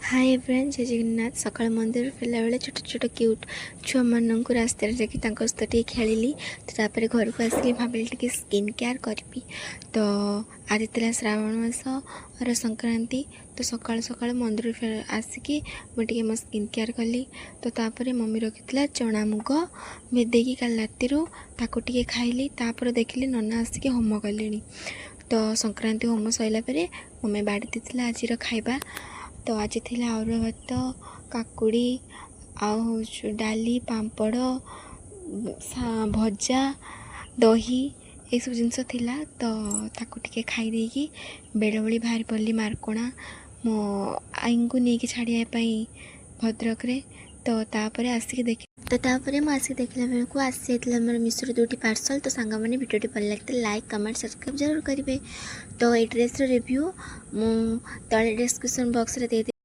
High friend, ଜୟ ଜଗନ୍ନାଥ। ସକାଳ ମନ୍ଦିରରୁ ଫେରିଲା ବେଳେ ଛୋଟ ଛୋଟ କ୍ୟୁଟ୍ ଛୁଆମାନଙ୍କୁ ରାସ୍ତାରେ ଦେଖି ତାଙ୍କ ସହିତ ଟିକେ ଖେଳିଲି। ତ ତାପରେ ଘରକୁ ଆସିଲି, ଭାବିଲି ଟିକେ ସ୍କିନ୍ କେୟାର କରିବି। ତ ଆଜି ଥିଲା ଶ୍ରାବଣ ମାସର ସଂକ୍ରାନ୍ତି। ତ ସକାଳୁ ସକାଳୁ ମନ୍ଦିରରୁ ଆସିକି ମୁଁ ଟିକେ ମୋ ସ୍କିନ୍ କେୟାର କଲି। ତ ତାପରେ ମମି ରଖିଥିଲା ଚଣା ମୁଗ ଭେଦେଇକି କାଲି ରାତିରୁ, ତାକୁ ଟିକେ ଖାଇଲି। ତାପରେ ଦେଖିଲି ନନା ଆସିକି ହୋମ କଲେଣି। ତ ସଂକ୍ରାନ୍ତି ହୋମ ସରିଲା ପରେ ମମି ବାଢ଼ି ଦେଇଥିଲା ଆଜିର ଖାଇବା। ତ ଆଜି ଥିଲା ଅରୁଆ ଭାତ, କାକୁଡ଼ି ଆଉ ହେଉଛି ଡାଲି, ପାମ୍ପଡ଼, ଭଜା, ଦହି, ଏସବୁ ଜିନିଷ ଥିଲା। ତ ତାକୁ ଟିକେ ଖାଇ ଦେଇକି ବେଳବେଳି ବାହାରି ପଡ଼ିଲି ମାର୍କୋଣା ମୋ ଆଈଙ୍କୁ ନେଇକି ଛାଡ଼ିବା ପାଇଁ ଭଦ୍ରକରେ। ତ ତାପରେ ମୁଁ ଆସିକି ଦେଖିଲା ବେଳକୁ ଆସିଯାଇଥିଲା ମୋର ମିଶୋରୁ ଦୁଇଟି ପାର୍ସଲ୍। ତ ସାଙ୍ଗମାନେ, ଭିଡ଼ିଓଟି ଭଲ ଲାଗିଥିଲେ ଲାଇକ୍, କମେଣ୍ଟ, ସବସ୍କ୍ରାଇବ୍ ଜରୁର କରିବେ। ତ ଏଇ ଡ୍ରେସ୍ର ରିଭ୍ୟୁ ମୁଁ ତଳେ ଡିସ୍କ୍ରିପ୍ସନ୍ ବକ୍ସରେ ଦେଇଦେବି।